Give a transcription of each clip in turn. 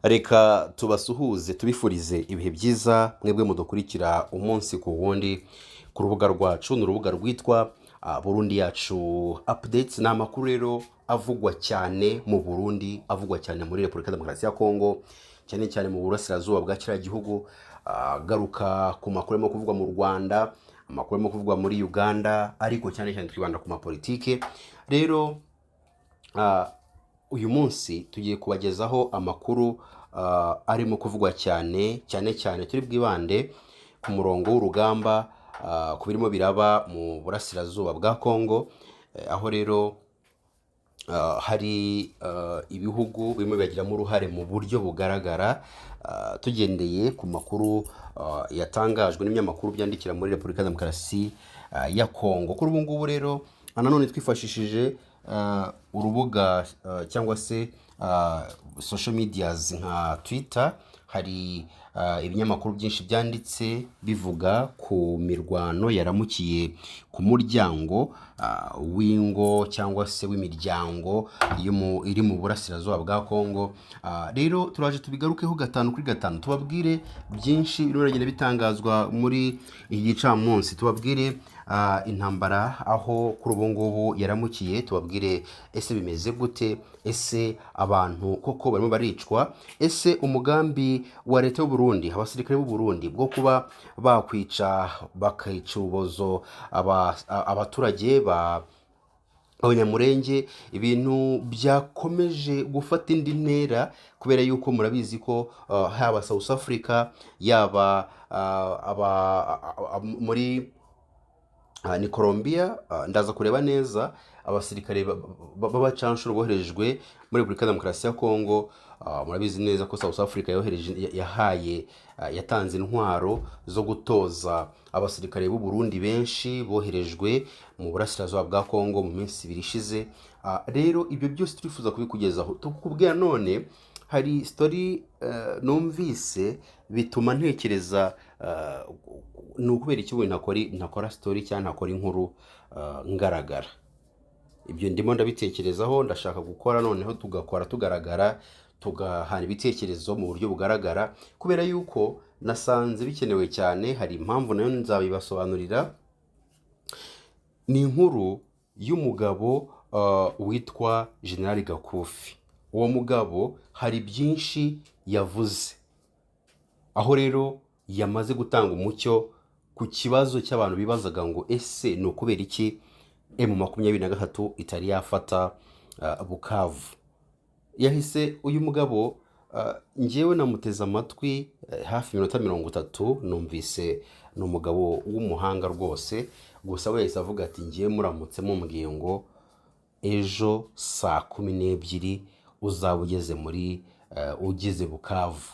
Reka tubasuhuze, tubifurize ibihe byiza mwebwe mudukurikira umunsi ku wundi ku rubuga rwacu. Ni urubuga rwitwa Burundi Yacu Updates. Ni amakuru rero avugwa cyane mu Burundi, avugwa cyane muri Repubulika ya Demokarasi ya Kongo, cyane cyane mu burasirazuba bwa kiriya gihugu. Agaruka ku makuru arimo kuvugwa mu Rwanda, amakuru arimo kuvugwa muri Uganda, ariko cyane cyane twibanda ku mapolitike. Rero uyu munsi tugiye kubagezaho amakuru arimo kuvugwa cyane cyane cyane. Turi bwibande ku murongo w'urugamba, ku birimo biraba mu burasirazuba bwa Kongo, aho rero hari ibihugu birimo biragiramo uruhare mu buryo bugaragara, tugendeye ku makuru yatangajwe n'ibinyamakuru byandikira muri Repubulika ya Demokarasi ya Kongo. Kuri ubu ngubu rero, nanone twifashishije urubuga cyangwa se social medias nka Twitter, hari ibinyamakuru byinshi byanditse bivuga ku mirwano yaramukiye ku muryango w'ingo cyangwa se w'imiryango iri mu burasirazuba bwa Kongo. Rero turaje tubigarukeho gatanu kuri gatanu, tubabwire byinshi birimo biragenda bitangazwa muri iki gicamunsi, tubabwire intambara aho kuri ubu ngubu yaramukiye, tubabwire ese bimeze gute, ese abantu koko barimo baricwa, ese umugambi wa leta y'u Burundi, abasirikare b'u Burundi bwo kuba bakwica, bakica urubozo abaturage ba Abanyamurenge, ibintu byakomeje gufata indi ntera kubera yuko murabizi ko haba South Africa, yaba muri ni Colombia, ndaza kureba neza abasirikare b'abacanshuro boherejwe muri Repubulika ya Demokarasi ya Kongo. Murabizi neza ko South Africa yohereje, yahaye, yatanze intwaro zo gutoza abasirikare b'u Burundi benshi boherejwe mu burasirazuba bwa Kongo mu minsi 2 ishize. Rero ibyo byose turifuza kubikugezaho, tukubwira. None hari story numvise bituma ntekereza, ni ukubera iki ubu ntakora story cyangwa ntakora inkuru ngaragara? Ibyo ndimo ndabitekerezaho, ndashaka gukora noneho tugakora tugaragara, tugahana ibitekerezo mu buryo bugaragara, kubera yuko nasanze bikenewe cyane. Hari impamvu nayo nzabibasobanurira. Ni inkuru y'umugabo witwa General Gakufi. Uwo mugabo hari byinshi yavuze, aho rero yamaze gutanga umucyo ku kibazo cy'abantu bibazaga ngo ese ni ukubera iki M23 itari yafata Bukavu. Yahise uyu mugabo, njyewe namuteze amatwi hafi iminota 30, numvise ni umugabo w'umuhanga rwose. Gusa we yahise avuga ati: "Ngiye muramutse mumbwiye ngo ejo saa 12 uzaba ugeze muri ugeze Bukavu,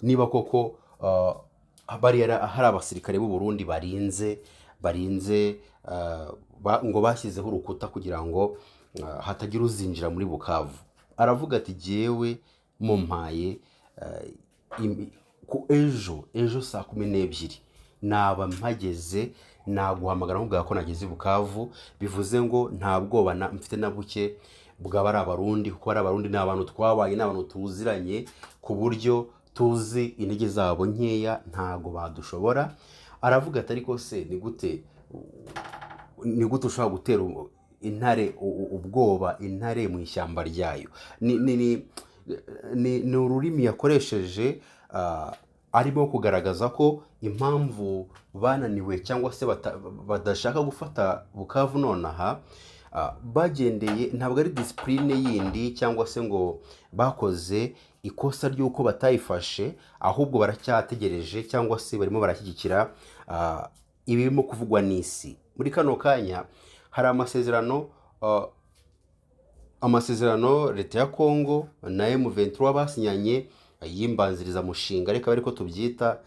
niba koko bariya hari abasirikare b'u Burundi barinze ngo bashyizeho urukuta kugira ngo hatagira uzinjira muri Bukavu," aravuga ati: "Jyewe mumpaye ku ejo saa 12 naba mpageze, naguhamagara nkubwira ko nageze i Bukavu." Bivuze ngo nta bwoba mfite na buke bwaba ari Abarundi, kuko ari Abarundi ni abantu twabaye, ni abantu tuziranye, ku buryo tuzi intege zabo nkeya, ntago badushobora. Aravuga ati: "Ariko se ni gute ushobora gutera intare ubwoba, intare mu ishyamba ryayo?" Ni ururimi yakoresheje arimo kugaragaza ko impamvu bananiwe cyangwa se badashaka gufata Bukavu nonaha, bagendeye ntabwo ari discipline yindi cyangwa se ngo bakoze ikosa ry'uko batayifashe, ahubwo baracyategereje cyangwa se barimo barashyigikira ibirimo kuvugwa n'isi muri kano kanya. Hari amasezerano leta ya Kongo na M23 basinyanye y'imbanzirizamushinga, reka ariko tubyita,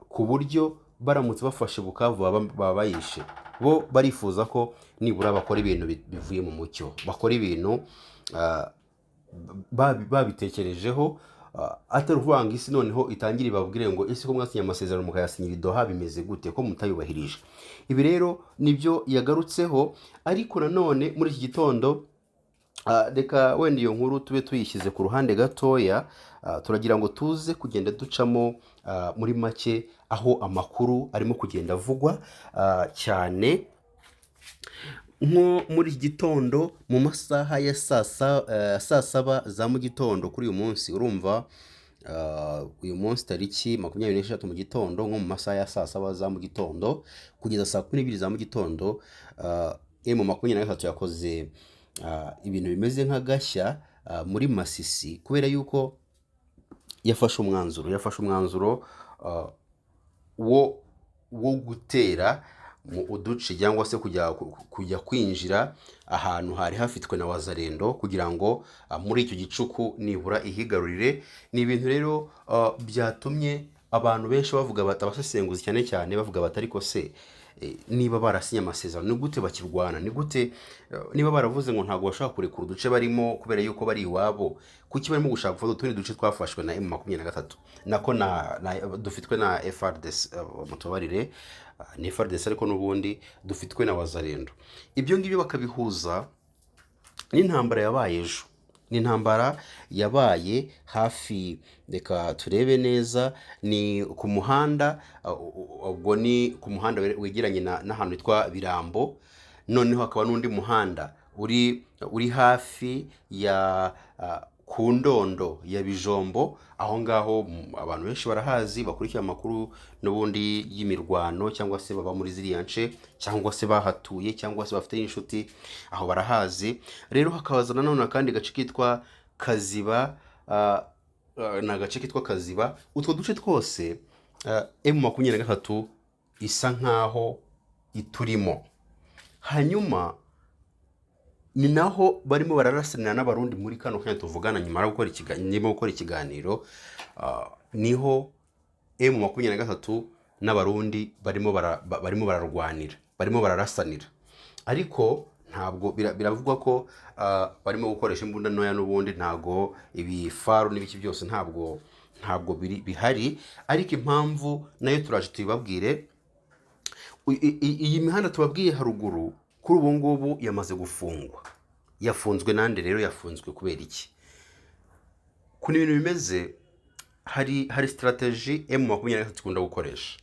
ku buryo baramutse bafashe Bukavu baba bayishe. Bo barifuza ko nibura bakora ibintu bivuye mu mucyo, bakora ibintu babitekerejeho, atari ukuvuga ngo isi noneho itangire ibabwire ngo: "Ese ko mwasinye amasezerano mukayasinyira i Doha, bimeze gute ko mutayubahirije?" Ibi rero nibyo yagarutseho. Ariko nanone muri iki gitondo Reka wenda iyo nkuru tube tuyishyize ku ruhande gatoya. Turagira ngo tuze kugenda ducamo muri make aho amakuru arimo kugenda avugwa cyane. Nko muri iki gitondo mu masaha ya saa 7 za mu gitondo kuri uyu munsi, urumva uyu munsi tariki 23 mu gitondo, nko mu masaha ya saa 7 za mu gitondo kugeza saa 12 za mu gitondo, M23 yakoze ibintu bimeze nk'agashya muri Masisi, kubera yuko yafashe umwanzuro wo gutera mu uduce cyangwa se kujya kwinjira ahantu hari hafitwe na Wazalendo, kugira ngo muri icyo gicuku nibura ihigarurire. Ni ibintu rero byatumye abantu benshi bavuga bati, abasesenguzi cyane cyane bavuga bati: "Ariko se niba barasinye amasezerano, ni gute bakirwana? Ni gute niba baravuze ngo ntabwo bashobora kurekura uduce barimo kubera yuko bari iwabo, kuki barimo gushaka gufata utundi duce twafashwe na M23, nako na dufitwe na FARDC?" Mutubarire, ni FARDC, ariko n'ubundi dufitwe na Wazalendo. Ibyo ngibyo bakabihuza n'intambara yabaye ejo. Ni intambara yabaye hafi, reka turebe neza, ni ku muhanda, ubwo ni ku muhanda wegeranye n'ahantu hitwa Birambo. Noneho hakaba n'undi muhanda uri hafi ya ku Ndondo ya Bijombo. Aho ngaho abantu benshi barahazi, bakurikiye amakuru n'ubundi y'imirwano, cyangwa se baba muri ziriya nce, cyangwa se bahatuye, cyangwa se bafite inshuti aho, barahazi. Rero hakaza nanone akandi gace kitwa Kaziba, ni agace kitwa Kaziba. Utwo duce twose M23 isa nkaho iturimo. Hanyuma ni naho barimo bararasanira n'Abarundi muri kano kanya tuvugana, nyuma yo gukora ndimo gukora ikiganiro. Niho M23 n'Abarundi barimo bararwanira, barimo bararasanira, ariko ntabwo biravugwa ko barimo gukoresha imbunda ntoya n'ubundi, ntabwo ibifaru n'ibiki byose ntabwo bihari. Ariko impamvu nayo turaje tuyibabwire. Iyi mihanda tubabwiye haruguru kuri ubu ngubu yamaze gufungwa. Yafunzwe nande rero? Yafunzwe kubera iki? Ukuntu ibintu bimeze, hari strategy M23 ikunda gukoresha.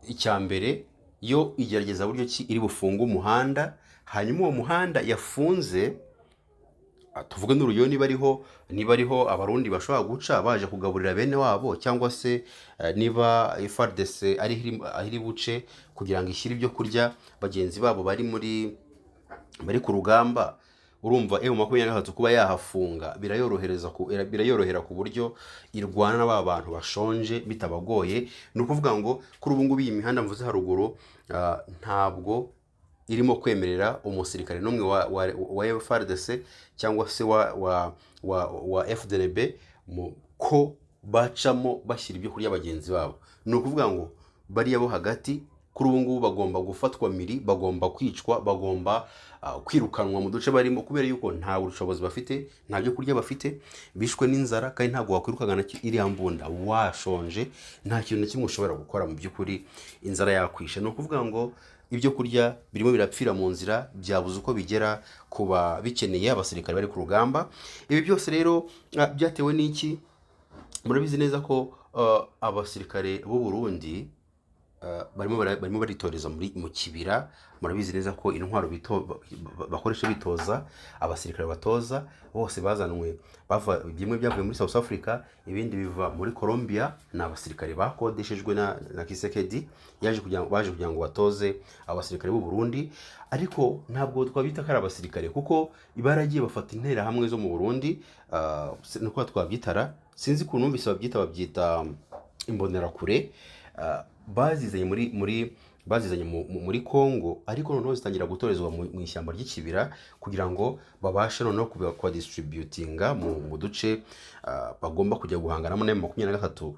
Icya mbere, yo igerageza buryo ki iri bufunge umuhanda, hanyuma uwo muhanda yafunze, tuvuge n'urugero niba ariho Abarundi bashobora guca baje kugaburira bene wabo, cyangwa se niba FARDC aho iri buce kugira ngo ishyire ibyo kurya bagenzi babo bari ku rugamba. Urumva M23 kuba yahafunga birayorohera ku buryo irwana na ba bantu bashonje bitabagoye. Ni ukuvuga ngo kuri ubu ngubu iyi mihanda mvuze haruguru ntabwo irimo kwemerera umusirikare n'umwe wa FARDC cyangwa se wa FDNB ko bacamo bashyira ibyo kurya bagenzi babo. Ni ukuvuga ngo bariya bo hagati kuri ubu ngubu bagomba gufatwa miri, bagomba kwicwa, bagomba kwirukanwa mu duce barimo, kubera yuko nta bushobozi bafite, nta byo kurya bafite, bishwe n'inzara. Kandi ntabwo wakwirukankana iriya mbunda washonje, nta kintu na kimwe ushobora gukora mu by'ukuri, inzara yakwishe. Ni ukuvuga ngo ibyo kurya birimo birapfira mu nzira, byabuze uko bigera ku babikeneye, abasirikare bari ku rugamba. Ibi byose rero byatewe n'iki? Murabizi neza ko abasirikare b'u Burundi barimo baritoreza mu kibira. Murabizi neza ko intwaro bakoresha bitoza, abasirikare batoza bose bazanwe bava, bimwe byavuye muri South Africa, ibindi biva muri Colombia. Ni abasirikare bakodeshejwe na Tshisekedi, yaje kugira ngo baje kugira ngo batoze abasirikare b'u Burundi. Ariko ntabwo twabita ko ari abasirikare, kuko baragiye bafata interahamwe zo mu Burundi, niko twabyitara, sinzi ukuntu numvise babyita imbonerakure. Bazizanye muri Congo, ariko noneho zitangira gutorezwa mu ishyamba ry'ikibira kugira ngo babashe noneho kubadistributinga mu duce bagomba kujya guhanganamo na M23.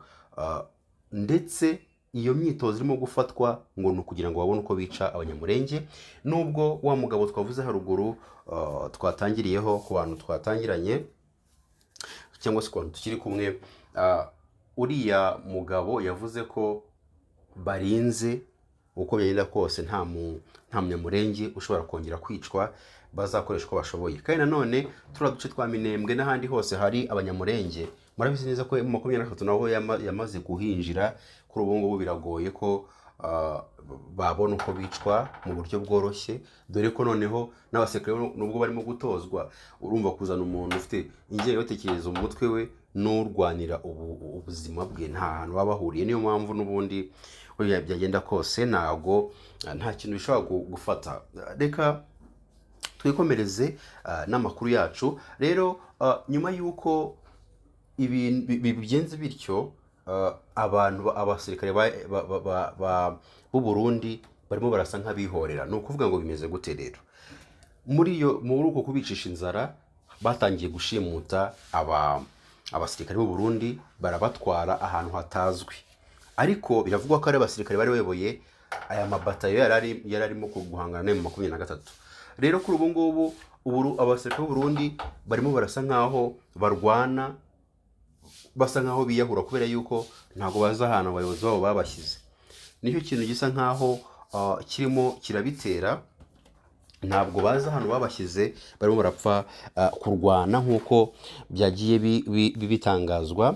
Ndetse iyo myitozo irimo gufatwa ngo ni ukugira ngo babone uko bica Abanyamurenge, nubwo wa mugabo twavuze haruguru, twatangiriyeho, ku bantu twatangiranye cyangwa se ku bantu tukiri kumwe, uriya mugabo yavuze ko barinze uko byagenda kose nta Munyamurenge ushobora kongera kwicwa. bazakoresha uko bashoboye. Kandi nanone turiya duce twa Minembwe n'ahandi hose hari Abanyamurenge, murabizi neza ko M23 naho yamaze kuhinjira. Kuri ubu ngubu biragoye ko babona uko bicwa mu buryo bworoshye, dore ko noneho n'abasirikare nubwo barimo gutozwa, urumva kuzana umuntu ufite ingengabitekerezo mu mutwe we n'urwanira ubuzima bwe nta hantu baba bahuriye. Niyo mpamvu n'ubundi buriya byagenda kose ntago nta kintu bishobora gufata. Reka twikomereze n'amakuru yacu rero. Nyuma y'uko ibintu bigenze bityo, abantu abasirikare b'u Burundi barimo barasa nk'abihorera. Ni ukuvuga ngo bimeze gute rero? Muri uko kubicisha inzara, batangiye gushimuta abasirikare b'u Burundi, barabatwara ahantu hatazwi, ariko biravugwa ko ari abasirikare bari bayoboye aya mabatayo yari arimo guhangana na M23. Rero kuri ubu ngubu abasirikare b'u Burundi barimo barasa nkaho barwana, basa nkaho biyahura, kubera yuko ntabwo bazi ahantu abayobozi babo babashyize. Nicyo kintu gisa nkaho kirimo kirabitera, ntabwo bazi ahantu babashyize, barimo barapfa kurwana nk'uko byagiye bitangazwa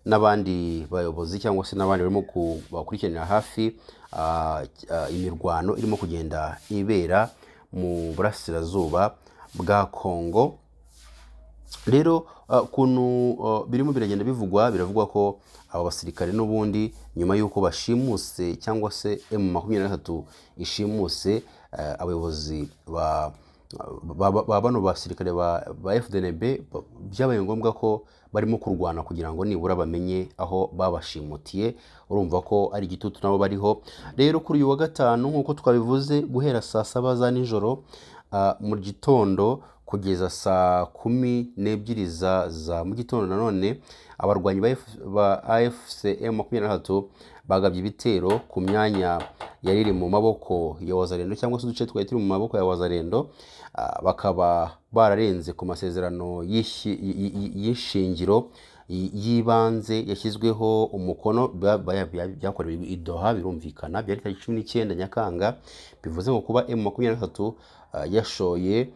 n'abandi bayobozi cyangwa se n'abandi barimo bakurikiranira hafi imirwano irimo kugenda ibera mu burasirazuba bwa Kongo. Rero ukuntu birimo biragenda bivugwa, biravugwa ko aba basirikare n'ubundi nyuma y'uko bashimuse cyangwa se M23 ishimuse abayobozi ba bano basirikare ba FDNB, byabaye ngombwa ko barimo kurwana kugira ngo nibura bamenye aho babashimutiye. Urumva ko ari igitutu nabo bariho. Rero kuri uyu wa gatanu, nk'uko twabivuze, guhera saa 7 za nijoro mu gitondo kugeza saa 12 za mu gitondo, nanone abarwanyi ba AFC M23 bagabye ibitero ku myanya yari iri mu maboko ya Wazalendo, cyangwa se uduce twari turi mu maboko ya Wazalendo, bakaba bararenze ku masezerano y'ishingiro y'ibanze yashyizweho umukono byakorewe i Doha. Birumvikana byari tariki 19 Nyakanga, bivuze ngo kuba M23 yashoye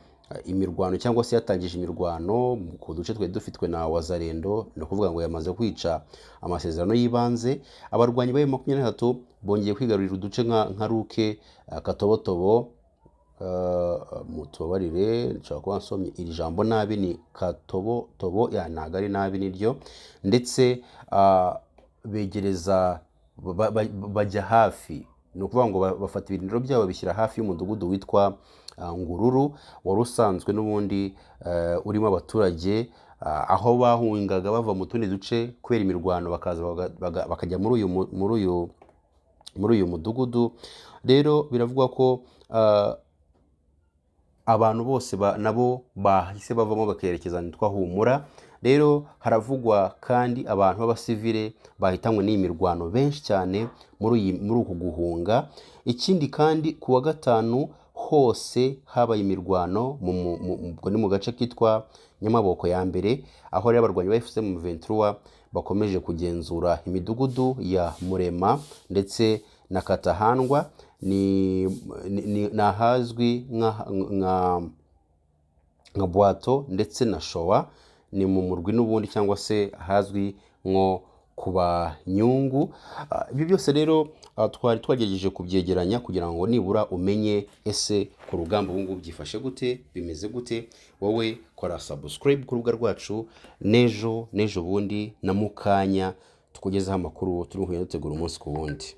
imirwano cyangwa se yatangije imirwano ku duce twari dufitwe na Wazalendo, ni ukuvuga ngo yamaze kwica amasezerano y'ibanze. Abarwanyi ba M23 bongeye kwigarurira uduce nka Ruke, Katobotobo, mutubabarire nshobora kuba nsomye iri jambo nabi, ni Katobotobo, ya ntabwo ari nabi niryo, ndetse begereza bajya hafi, ni ukuvuga ngo bafata ibirindiro byabo babishyira hafi y'umudugudu witwa Ngururu, wari usanzwe n'ubundi urimo abaturage, aho bahungaga bava mu tundi duce kubera imirwano, bakaza bakajya muri uyu mudugudu. Rero biravugwa ko abantu bose nabo bahise bavamo bakerekeza ahitwa Humura. Rero haravugwa kandi abantu b'abasivile bahitanywe n'iyi mirwano benshi cyane muri uku guhunga. Ikindi kandi ku wa gatanu hose habaye imirwano ubwo ni mu gace kitwa Nyamaboko ya mbere, aho rero abarwanyi ba AFC M23 bakomeje kugenzura imidugudu ya Murema ndetse na Katahandwa, ni ahazwi nka Bwato ndetse na Showa, ni mu murwi n'ubundi cyangwa se ahazwi nko ku Banyungu. Ibyo byose rero twari twagerageje kubyegeranya kugira ngo nibura umenye ese ku rugamba ubu ngubu byifashe gute, bimeze gute. Wowe kora subscribe ku rubuga rwacu, n'ejo n'ejo bundi na mukanya tukugezeho amakuru turimo kugenda dutegura umunsi ku wundi.